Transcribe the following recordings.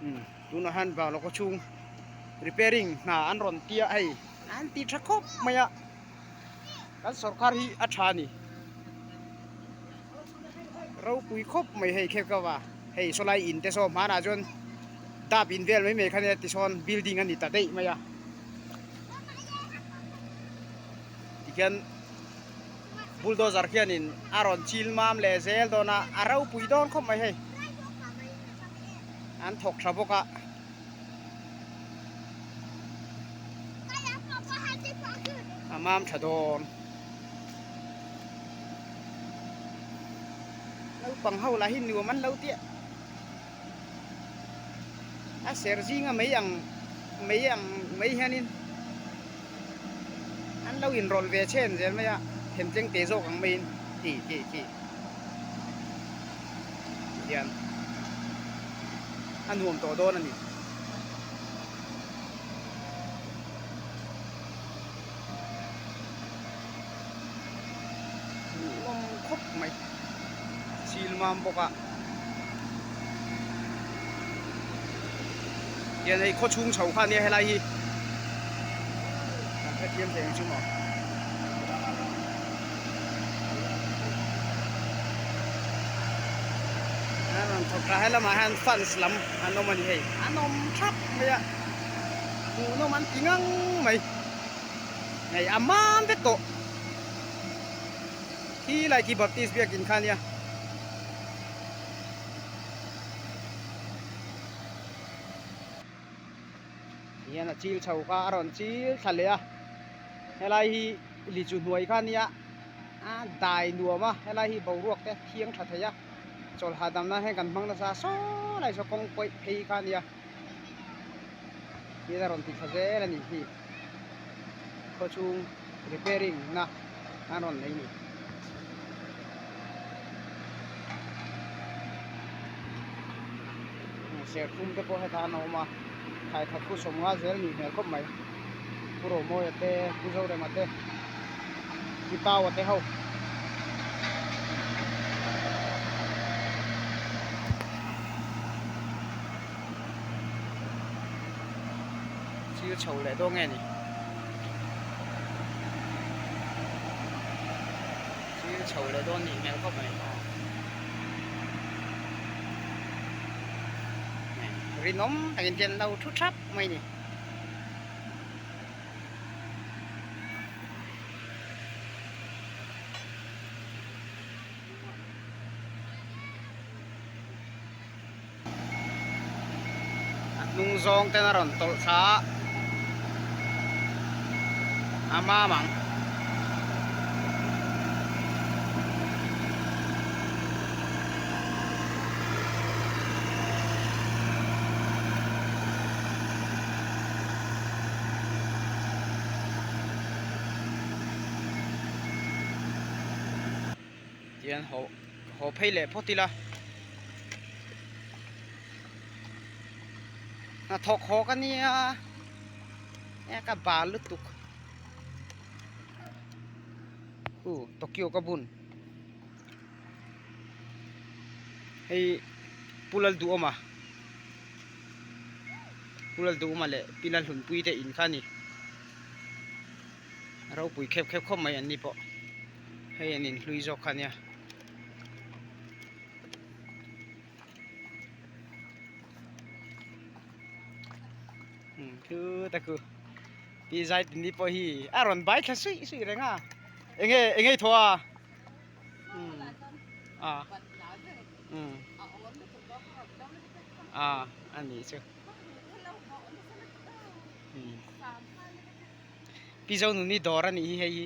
Umm tunah hian Bangla khaw chhung repairing hna an rawn tia hei an ti tha khawp mai a kan sawrkar hi a tha a ni ropui khawp mai hei khep ka va hei sawlai in te saw hmanah chuan dap in vel mai mai kha nia tisawn building a ni ta daih mai a tikhian bulldozer khianin a rawn chil mam leh zel dawn a a ropui dawn khawp mai hei an thawk tha bawk a. A mam tha dawn naupang ho lah hi nuam an lo tia a ser zinga mai ang mai ang mai hianin an lo inrawlh ve chhen zel mai a themtleng te zawk ang maiin khi khi khi hian a nuam tawh dawn a ni. Hmuhnawm khawp mai chil mam bawk a hian hei khaw chhung chho kha ania helai hi kan hrethiam thei ang chu maw. A rawn thawk a helamah hian fans lam an awm a ni hei an awm thap mai a hmuhnawm an ti ngang mai hei a mam vek tawh khi lai khi baptist biakin kha ania. Hian a chil chho kha a rawn chil thla leh a helai hi lichu hnuai kha ania a dai nuam a helai hi boruak te thiang tha thei a chawlh hahdam nan hian kan hmang nasa saw lai saw kawng pawih phei kha ania hian a rawn ti thla zel a nih hi khawchhung repairing na an rawn nei a ni. Serthlum te pawh hetah an awm a thlai khat khu sawm nga zel nih hmel khawp mai Pu Romawia te Pu Zorema te Pu Taua te ho. Thil chho leh dawn nge ni thil chho leh dawn nih hmel khawp mai rinawm takin hian lo thu thap mai ni. A hnung zawng ten a rawn tawlh thla a a mam ang. Tihian haw haw phei leh phawt ila hnathawk haw ka nia e ka bal lutuk u Tokyo ka bun hei Pu Lalduhawma Pu Lalduhawma leh Pi Lalhlunpuii te in kha a ni. Ropui khep khep khawp mai an ni pawh hei an inhlui zawk kha ania khut a khu pi zai tini pawh hi a rawn bai thla suih suih reng a enge enge i thaw a a a a nih chu. Pi Zonuni dawr a nih hi hei hi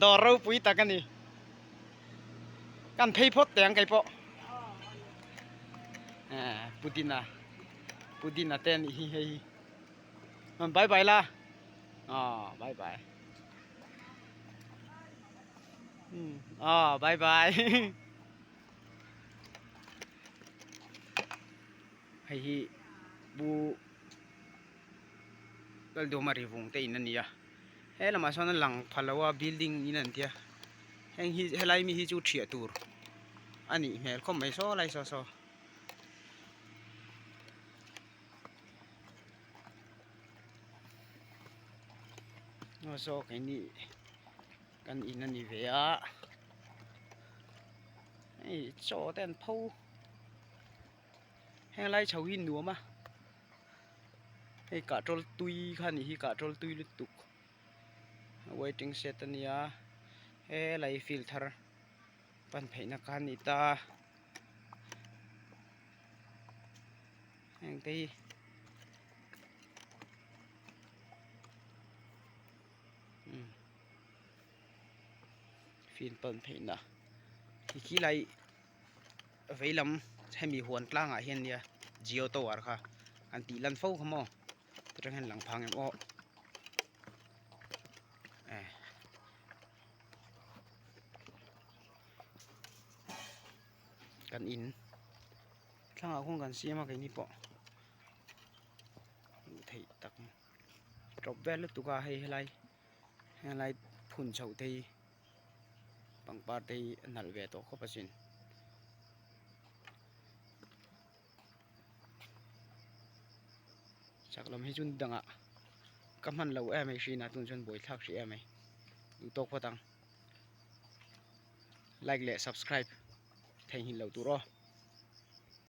dawr ropui tak a ni kan phei phawt teh ang kei pawh pudina pudina te a nih hi hei hi rawn bye bye la aw bye bye aw bye bye hei hi pu Laldawma rivung te in a ni a he lamah sawn a lang pha lo a building in an tia heng hi helai mi hi chu thiah tur a nih hmel khawp mai saw lai saw saw. Aw saw keini kan in a ni ve a hei chaw te an pho heng lai chho hi nuam a hei kahtawl tui kha a nih hi kahtawl tui lutuk waiting shed a nia helai field thar pan pheihna kha a ni ta heng te hi. Field pan pheihna khi khi lai veilam hemi huan tlangah hian nia jio tower kha an tih lan fo kha maw atang hian lang phang em aw eh kan in thlangah khuan kan siam a keini pawh hmuh theih tak tawp vel lutuk a hei helai helai phun chhoh te hi pangpar te hi a nalh ve tawh khawp asin. Chak lam hi chu dangah ka hman lo em mai hrin a tun chuan buai thlak hrih em mai duh tawk phawt ang like leh subscribe theihnghilh loh tur aw.